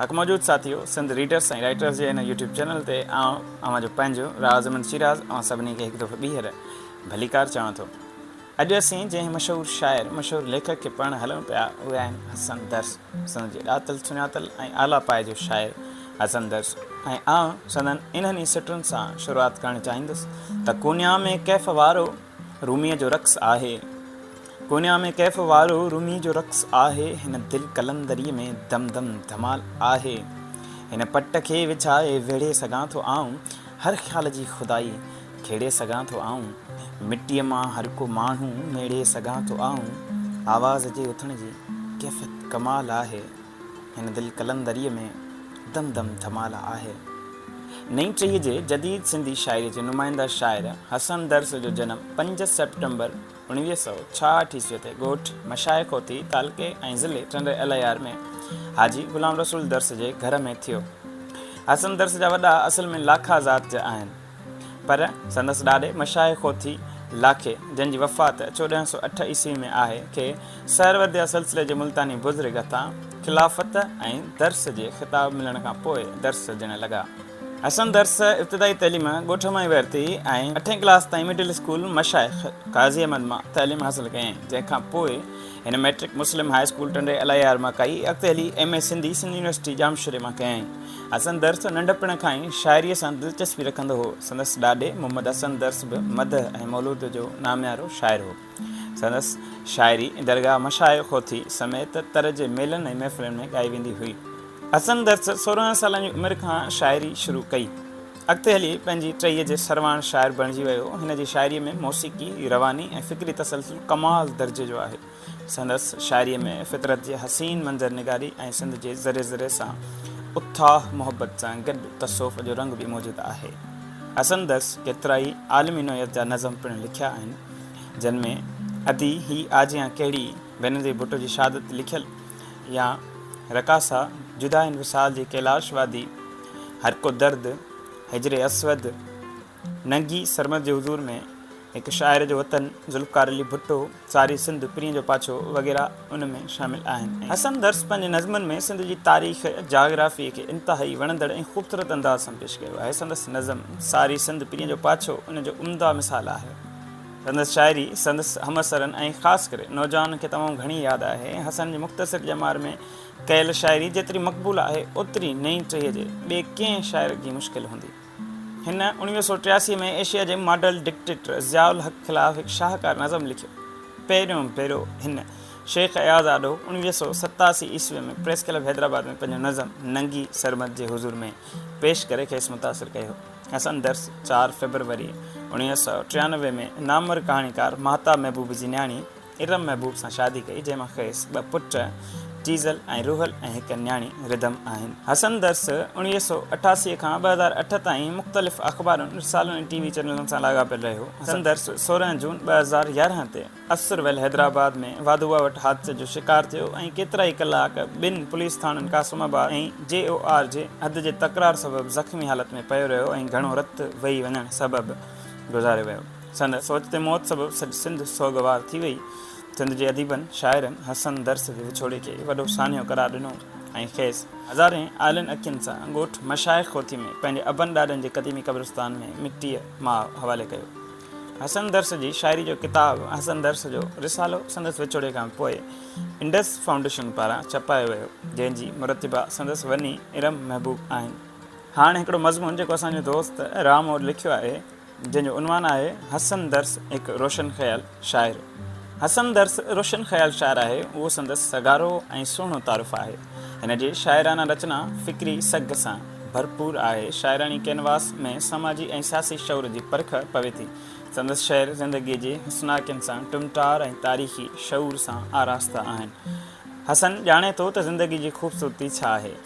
حق موجود ساٿيو سنڌ ريڊرس ۽ رائيٽرس جي هن يوٽيوب چينل تي آئون اوهان جو پنهنجو راز احمد شيراز اوهان سڀني کي هڪ دفعو ٻيهر ڀليڪار چوان ٿو. اڄ اسين جنهن مشهور شاعر، مشهور ليکڪ کي پڙهڻ هلون پيا اهي آهن حسن درس، سنڌ جي ڏاتل سڃاتل ۽ اعليٰ پائي جو شاعر حسن درس ۽ آئون سندن انهن ئي سٽن سان شروعات ڪرڻ چاهيندس ته ڪونيا ۾ ڪيف وارو روميء جو رقص آهي، ڪونيا ۾ ڪيف وارو روميء جو رقص آهي، هن دل قلندريء ۾ دم دم ڌمال آهي، هن پٽ کي وڇائي ويڙهي سگهان ٿو آئون، هر خيال جي خدائي کيڙي سگهان ٿو آئون، مٽيء مان هر ڪو ماڻهو ميڙي سگهان ٿو آئون، آواز جي اٿڻ جي ڪيفيت ڪمال آهي، هن دل قلندريء ۾ دم دم ڌمال آهي. نئين ٽهيء جي جديد سنڌي شاعريء جي نمائنده شاعر حسن درس جو جنم پنج سيپٽمبر 1966 عيسويء تي ڳوٺ مشائخ هوتي، تعلقي ۽ ضلعي ٽنڊي الهيار ۾ حاجي غلام رسول درس جي گهر ۾ ٿيو. حسن درس جا وڏا اصل ۾ لاکا ذات جا آهن. پر سندس ڏاڏي مشائخ هوٿي لاکي، جنهن جي وفات 1408 عيسوي ۾ آهي، کي سهرورديه سلسلي جي ملتاني بزرگ هٿان خلافت ۽ درس جي خطاب ملڻ کان پوء درس ڏيڻ لڳا. حسن درس ابتدائي تعليم ڳوٺ مان ئي ورتي ۽ اٺين ڪلاس تائين مڊل اسڪول مشائخ قاضي احمد مان تعليم حاصل ڪيائين، جنهن کان پوء هن matric Muslim high school Tando Allahyar مان ڪئي، اڳتي هلي M A Sindhi Sindh university ڄامشوري مان ڪيائين. حسن درس ننڍپڻ کان ئي شاعريء سان دلچسپي رکندو هو. سندس ڏاڏي محمد حسن درس به مدح ۽ مولود جو ناميارو شاعر هو. سندس شاعري درگاهه مشائخ هوٿي سميت تر جي ميلن ۽ محفلن ۾ ڳائي ويندي هئي. حسن درس 16 سالن جي عمر کان شاعري شروع ڪئي. اڳتي هلي پنهنجي ٽهيء جي سرواڻ شاعر بڻجي ويو. هن جي شاعريء ۾ موسيقي، رواني ۽ فڪري تسلسل ڪمال درجي جو آهي. سندس شاعريء ۾ فطرت جي حسين منظر نگاري ۽ سنڌ جي ذري ذري سان اٿاهه محبت سان گڏ تصوف جو رنگ به موجود آهي. حسن درس ڪيترائي عالمي نوعيت جا نظم پڻ لکيا آهن، جن ۾ ادي هي آجيان ڪهڙي، بينظير ڀٽو جي شهادت تي لکيل، يا رقاصه، جدائين وصال جي ڪيلاش وادي، هرڪو درد، هجر اسود، ننگي سرمد جي حضور ۾، هڪ شاعر جو وطن، ذوالفقار علي ڀٽو، ساري سنڌ، پرينء جو پاڇو وغيره ان ۾ شامل آهن. حسن درس پنهنجي نظمن ۾ سنڌ جي تاريخ، جاگرافيء کي انتهائي وڻندڙ ۽ خوبصورت انداز سان پيش ڪيو آهي. سندس نظم ساري سنڌ پرينء جو پاڇو ان جو عمده مثال آهي. سندس شاعري سندس همعصرن ۽ خاص ڪري نوجوانن کي تمام گهڻي ياد آهي. حسن جي مختصر ڄمار ۾ ڪيل شاعري جيتري مقبول آهي، اوتري نئين ٽهيء جي ٻئي ڪنهن شاعر جي مشڪل هوندي. هن 1983 ۾ ايشيا جي ماڊل ڊڪٽيٽر ضياء الحق خلاف هڪ شاهڪار نظم لکيو. پهريون ڀيرو هن شيخ اياز آڏو 1987 عيسوي ۾ پريس ڪلب حيدرآباد ۾ پنهنجو نظم ننگي سرمد جي حضور ۾ پيش ڪري کيس متاثر ڪيو. حسن درس چار فيبروري 1993 ۾ نامور ڪهاڻيڪار ماهتاب محبوب جي نياڻي ارم محبوب سان شادي ڪئي، جنهن مان کيس ٻه پٽ ٽيزل ۽ روحل ۽ هڪ نياڻي رڌم آهن. حسن درس 1988 کان 2008 تائين مختلف اخبارن، رسالن ۽ ٽي وي چينلن سان لاڳاپيل رهيو. حسن درس 16 جون 2011 تي عصر ويل حيدرآباد ۾ واڌووا وٽ حادثي جو شڪار ٿيو ۽ ڪيترائي ڪلاڪ ٻن پوليس ٿاڻن قاسم آباد ۽ جي او آر جي حد جي تڪرار سبب زخمي حالت ۾ پيو رهيو ۽ گهڻو رت وهي وڃڻ سبب گذاري ويو. سندس اوچتي موت سبب سڄي سنڌ سوڳوار ٿي وئي. سنڌ جي اديبن، شاعرن حسن درس جي وڇوڙي کي وڏو سانحو قرار ڏنو ۽ کيس هزارين آلين اکين سان ڳوٺ مشائخ هوٿي ۾ پنهنجي ابن ڏاڏن جي قديمي قبرستان ۾ مٽيء ماء حوالي ڪيو. حسن درس جي شاعري جو ڪتاب حسن درس جو رسالو سندس وڇوڙي کان پوء انڊس فائونڊيشن پاران ڇپايو ويو، جنهن جي مرتبه سندس وني ارم محبوب آهن. هاڻ هڪڙو مضمون جيڪو اسان جو دوست رام اور لکيو آهي. جنهن جو عنوان آهي حسن درس هڪ روشن خيال شاعر. حسن درس روشن خيال شاعر آهي، اهو سندس سگهارو ۽ سهڻو تعارف آهي. هن جي شاعرانه رچنا فڪري سگهه سان ڀرپور آهي. شاعراڻي ڪينواس ۾ سماجي ۽ سياسي شعور جي پرک پوي ٿي. سندس شعر زندگيء جي حسناڪين سان ٽمٽار ۽ تاريخي شعور سان آراسته آهن. حسن ڄاڻي ٿو ته زندگي جي خوبصورتي ڇا آهي.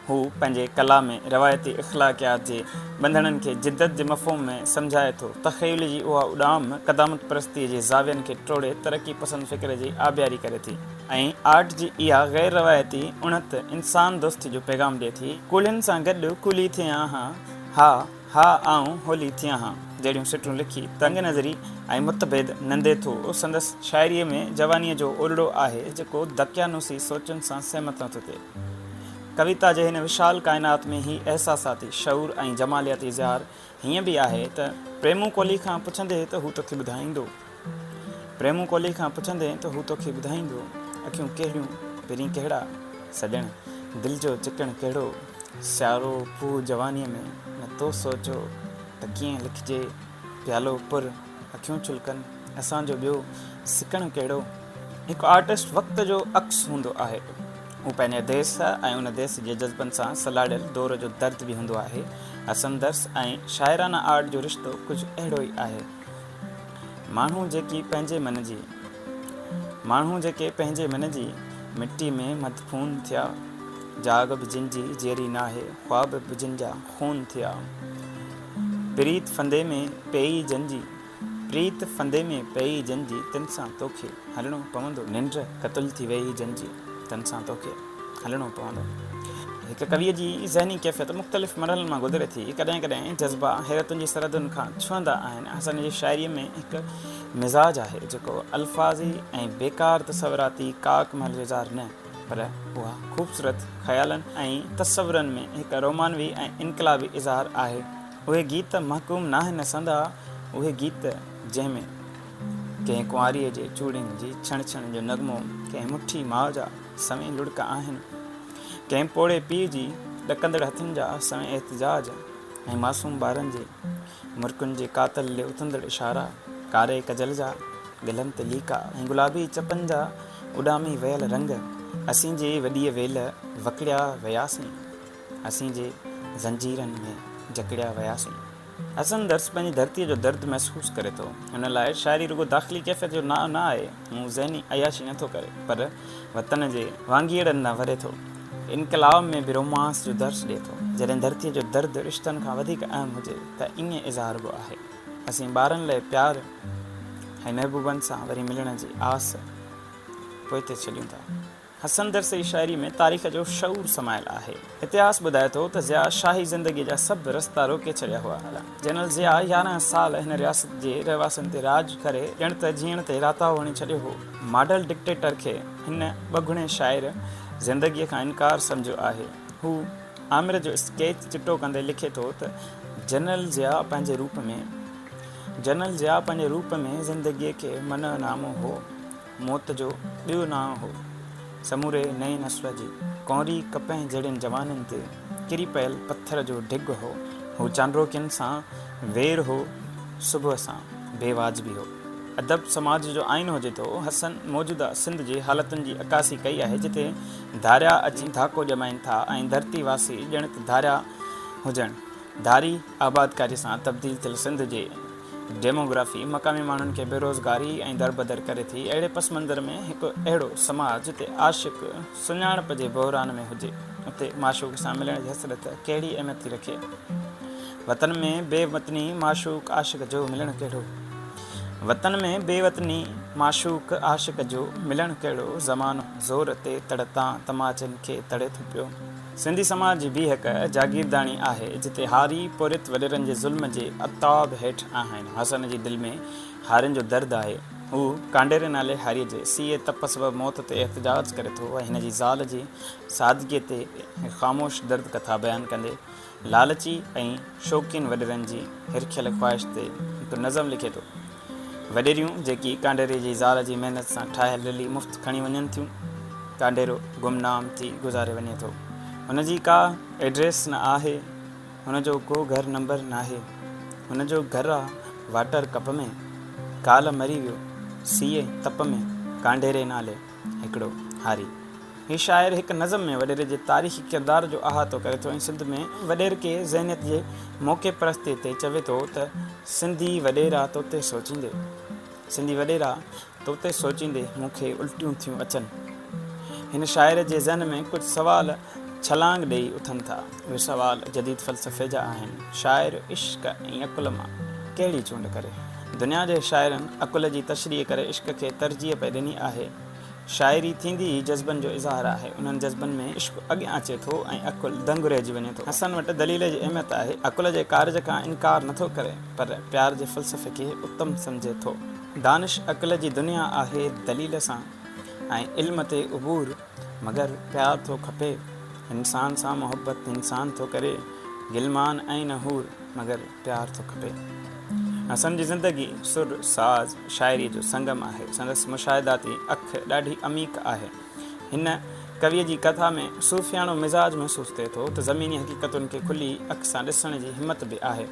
هو پنهنجي ڪلا ۾ روايتي اخلاقيات جي ٻنڌڻن کي جدت جي مفهوم ۾ سمجهائي ٿو. تخيل جي اها اڏام قدامت پرستيء جي زاوين کي ٽوڙي ترقي پسند فڪر جي آبياري ڪري ٿي ۽ آرٽ جي اها غير روايتي اڻت انسان دوستي جو پيغام ڏئي ٿي. ڪولهين سان گڏ ڪولهي ٿيان ها، ها، ها آئون هولي ٿيان ها جهڙيون سٽون لکي تنگ نظري ۽ متڀيد نندي ٿو. سندس شاعريء ۾ جوانيء جو اولڙو آهي، جيڪو دقيانوسي سوچن سان سهمت نٿو ٿئي. ڪويتا جي هن وشال ڪائنات ۾ هي احساساتي شعور ۽ جمالياتي اظهار هيئن به آهي ته. پريمو ڪولهي کان پڇندين ته هو توکي ٻڌائيندو. پريمو ڪولهي کان پڇندين ته هو توکي ٻڌائيندو. اکيون ڪهڙيون، پرين ڪهڙا، سڄڻ دل جو چڪڻ ڪهڙو. سيارو ڦوهه جوانيء ۾ نه تو سوچيو ته ڪيئن لکجي. پيالو پر، اکيون ڇلڪن، اسان جو ٻيو سڪڻ ڪهڙو. هڪ آرٽسٽ وقت جو عڪس هوندو آهي. هو پنهنجي ديس ۽ ان ديس جي جذبن سان سلهاڙيل دور جو درد به هوندو آهي. حسن درس ۽ شاعرانه آرٽ جو رشتو ڪجهه اهڙو ئي آهي. ماڻهو جيڪي پنهنجي من جي ماڻهو جيڪي پنهنجي من جي مٽي ۾ مدفون ٿيا. جاڳ به جن جي جيئري ناهي، خواب به جن جا خون ٿيا. پريت ڦندي ۾ پيئي جن جي. پريت ڦندي ۾ پيئي جن جي، تن سان توکي هلڻو پوندو. ننڊ قتل ٿي ويئي جن جي، تن سان توکي هلڻو پوندو. هڪ ڪويء جي ذهني ڪيفيت مختلف مرحلن مان گذري ٿي. ڪڏهن ڪڏهن جذبا حيرتن جي سرحدن کان ڇهندا آهن. حسن جي شاعريء ۾ هڪ مزاج آهي، جيڪو الفاظي ۽ بيڪار تصوراتي ڪاڪ محل جو اظهار نه، پر اها خوبصورت خيالن ۽ تصورن ۾ هڪ رومانوي ۽ انقلابي اظهار آهي. اهي گيت محڪوم ناهن سندا، اهي گيت جنهن ۾ ڪنهن ڪنواريء جي چوڙين جي ڇڻ ڇڻ جو نغمو، ڪنهن مٺي ماء جا سوين لڙڪ آهن، ڪنهن پوڙهي پيء جي ڏڪندڙ هٿن جا سوين احتجاج ۽ معصوم ٻارن جي مرڪن جي قاتل ڏي اٿندڙ اشارا، ڪاري ڪجل جا ڳلن تي ليڪا ۽ گلابي چپن جا اڏامي ويل رنگ، اسين جي وڏيء ويل وڪڙيا وياسين. اسين جي زنجيرن ۾ جڪڙيا وياسين. حسن درس پنهنجي ڌرتيء جو درد محسوس ڪري ٿو. هن لاء شاعري رڳو داخلي ڪيفيت جو نانء نه آهي. هو ذهني عياشي نه ٿو ڪري، پر وطن جي وانگيئڙن ڏانهن وري ٿو. انقلاب ۾ به رومانس جو درس ڏئي ٿو. جڏهن ڌرتيء جو درد رشتن کان وڌيڪ اهم هجي ته ائين اظهاربو آهي. اسين ٻارن لئه پيار ۽ محبوبن سان وري ملڻ جي آس پوئتي ڇڏيون ٿا. حسن درس جي شاعري ۾ تاريخ جو شعور سمايل آهي. اتهاس ٻڌائي ٿو ته ضياء شاهي زندگيء جا سڀ رستا روڪي ڇڏيا هئا. جنرل ضياء 11 سال هن رياست جي رهواسين تي راڄ ڪري ڄڻ ته جيئڻ تي راتاهو هڻي ڇڏيو هو. ماڊل ڊڪٽيٽر کي هن ٻه-گهڻي شاعر زندگيء کان انڪار سمجهيو آهي. هو آمر جو اسڪيچ چٽو ڪندي لکي ٿو ته جنرل ضياء پنهنجي روپ ۾ جنرل ضياء پنهنجي روپ ۾ زندگيء کي منع نامو هو. موت جو ٻيو نانء هو. سموري نئين نسل جي ڪونري ڪپهه جهڙين جوانين تي ڪري پيل پٿر جو ڍڳ هو. هو چانڊروڪين سان وير هو، صبح سان بي واجبي هو. ادب سماج جو آئينو هجي ٿو. حسن موجوده سنڌ جي حالتن جي عڪاسي ڪئي آهي، جتي ڌاريا اچي ڌاڪو ڄمائين ٿا ۽ ڌرتي واسي ڄڻ ته ڌاريا هجڻ. ڌاري آبادڪاري سان تبديل ٿيل سنڌ جي ڊيموگرافي مقامي ماڻهن کي بيروزگاري ۽ دربدر ڪري ٿي. اهڙي پس منظر ۾ هڪ اهڙو سماج جتي عاشق سڃاڻپ جي بحران ۾ هجي، اتي معشوق سان ملڻ جي حسرت ڪهڙي اهميت ٿي رکي؟ وطن ۾ بي وطني معشوق عاشق جو ملڻ ڪهڙو؟ وطن ۾ بي وطني معشوق عاشق جو ملڻ ڪهڙو؟ زمانو زور تي تڙ تان تماچين کي تڙي ٿو پيو. سنڌي سماج جي بيهڪ جاگيرداڻي آهي، جتي هاري پورهيت وڏيرن جي ظلم جي عتاب هيٺ آهن. حسن جي دل ۾ هارين جو درد آهي. هو ڪانڊيري نالي هاريء جي سيء تپ سبب موت تي احتجاج ڪري ٿو ۽ هن جي زال جي سادگيء تي خاموش درد ڪٿا بيان ڪندي لالچي ۽ شوقين وڏيرن جي هرکيل خواهش تي هڪ نظم لکي ٿو. وڏيريون جيڪي ڪانڊيري جي زال جي محنت سان ٺاهيل رلي مفت کڻي وڃن ٿيون. ڪانڊيرو گمنام ٿي گذاري وڃي ٿو. هن جي ڪا ائڊريس نه آهي. هن جو ڪو گهر نمبر ناهي. هن جو گهر آ واٽر ڪپ ۾. ڪالهه مري ويو سيء تپ ۾. ڪانڊيري نالي هڪڙو هاري. هي شاعر هڪ نظم ۾ وڏيري جي تاريخي ڪردار جو احاطو ڪري ٿو ۽ سنڌ ۾ وڏيرڪي ذهنيت جي موقعي پرستي تي چوي ٿو ته سنڌي وڏيرا توتي سوچيندي سنڌي وڏيرا توتي سوچيندي مون کي الٽيون ٿيون اچن. هن شاعر جي ذهن ۾ ڪجهه سوال ڇلانگ ڏيئي اٿن ٿا. اهي سوال جديد فلسفي جا آهن. شاعر عشق ۽ عقل مان ڪهڙي چونڊ ڪري؟ دنيا جي شاعرن عقل جي تشريح ڪري عشق کي ترجيح پئي ڏني آهي. شاعري ٿيندي ئي جذبن جو اظهار آهي. انهن جذبن ۾ عشق اڳيان اچي ٿو ۽ عقل دنگ رهجي وڃي ٿو. حسن وٽ دليل جي اهميت آهي. عقل جي ڪارج کان انڪار نٿو ڪري، پر پيار جي فلسفي کي اتم سمجهي ٿو. دانش عقل جي دنيا آهي دليل سان ۽ علم تي عبور، مگر پيار ٿو کپي. انسان سان محبت انسان ٿو ڪري، غلمان ۽ نه حور، مگر پيار ٿو کپي. حسن جي زندگي سر، ساز، شاعريء جو سنگم آهي. سندس مشاهداتي اک ڏاڍي عميق آهي. هن ڪويء جي ڪٿا ۾ صوفياڻو مزاج محسوس ٿئي ٿو ته زميني حقيقتن کي کلي اک سان ڏسڻ جي همت به آهي.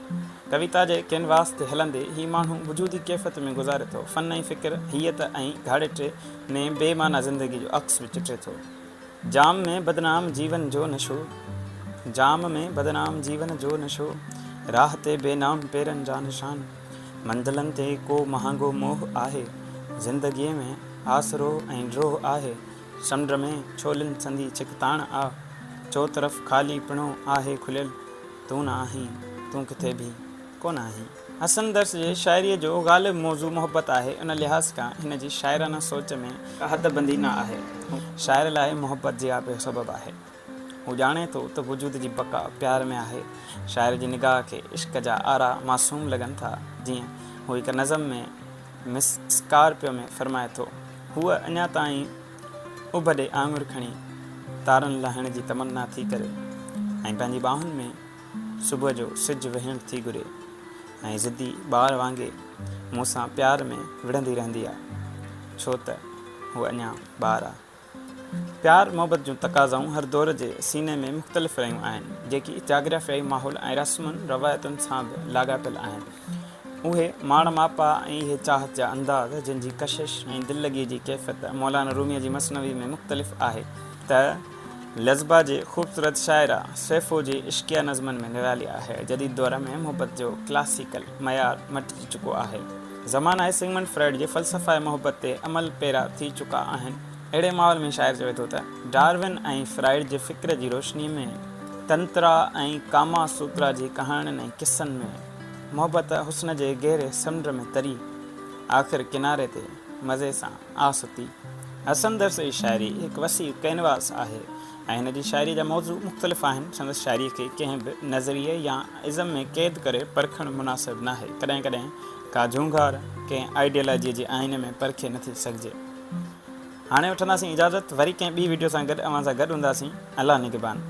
ڪويتا جي ڪينواس تي هلندي هي ماڻهو وجودي ڪيفيت ۾ گذاري ٿو. فن ۽ فڪر، هيئت ۽ گهاڙيٽي ۾ بي معنيٰ زندگي جو عڪس به چٽي ٿو. جام ۾ بدنام جيون جو نشو، جام ۾ بدنام جيون جو نشو، راهه تي بي نام پيرن جا نشان، منزلن تي ڪو مهانگو موهه آهي، زندگيء ۾ آسرو ۽ ڊوهه آهي، سمنڊ ۾ ڇولين سندي ڇڪتاڻ آ، چوطرف خالي پڻو آهي کليل، تون نه آهين، تون ڪٿي به ڪونه آهين. حسن درس جي شاعريء جو غالب موضوع محبت آهي، ان لحاظ کان هن جي شاعرانه سوچ ۾ ڪا حد بندي نه آهي. شاعر لاء محبت جياپي جو سبب آهي. هو ڄاڻي ٿو ته وجود جي بقا پيار ۾ آهي. شاعر جي نگاهه کي عشق جا آرا معصوم لڳن ٿا، جيئن هو هڪ نظم ۾ مس اسڪارپيو ۾ فرمائي ٿو، هوء اڃا تائين اڀ ڏي آڱر کڻي تارن لاهڻ جي تمنا ٿي ڪري ۽ پنهنجي ٻانهن ۾ صبح جو سج وهيڻ ٿي گهري ۽ ضدي ٻار وانگي مون سان پيار ۾ وڙهندي رهندي آ، ڇو ته هوء اڃا ٻار آ. پيار محبت جون تقاضائون هر دور جي سيني ۾ مختلف رهيون آهن، جيڪي جاگرافيائي ماحول ۽ رسمن روايتن سان به لاڳاپيل آهن. اهي ماڻ ماپا ۽ اهي چاهت جا انداز جن جي ڪشش ۽ دل لڳيء جي ڪيفيت مولانا روميء جي مثنوي ۾ مختلف آهي ته لزبا جي خوبصورت شاعره سيفو جي عشقيه نظمن ۾ نرالي آهي. جديد دور ۾ محبت جو ڪلاسيڪل معيار مٽجي چڪو آهي. زمانه سگمنڊ فرائيڊ جي فلسفه محبت تي عمل پيرا ٿي چڪا آهن. اهڙي ماحول ۾ شاعر چوي ٿو ته. ڊارون ۽ فرائيڊ جي فڪر جي روشنيء ۾ تنترا ۽ ڪاما سوترا جي ڪهاڻين ۽ قصن ۾ محبت حسن جي گهري سمنڊ ۾ تري آخر ڪناري تي مزي سان آ ستي. حسن درس جي شاعري هڪ وسيع ڪئنواس آهي ۽ هن جي شاعريء جا موضوع مختلف آهن. سندس شاعريء کي ڪنهن به نظريي يا ازم ۾ قيد ڪري پرکڻ مناسب ناهي. ڪڏهن ڪڏهن ڪا جهونگار ڪنهن آئيڊيالاجيء جي آئيني ۾ پرکي نٿي سگهجي. هاڻي وٺنداسين اجازت وري ڪنهن ٻي وڊيو سان گڏ اوهان سان گڏ هونداسين الله نگهبان.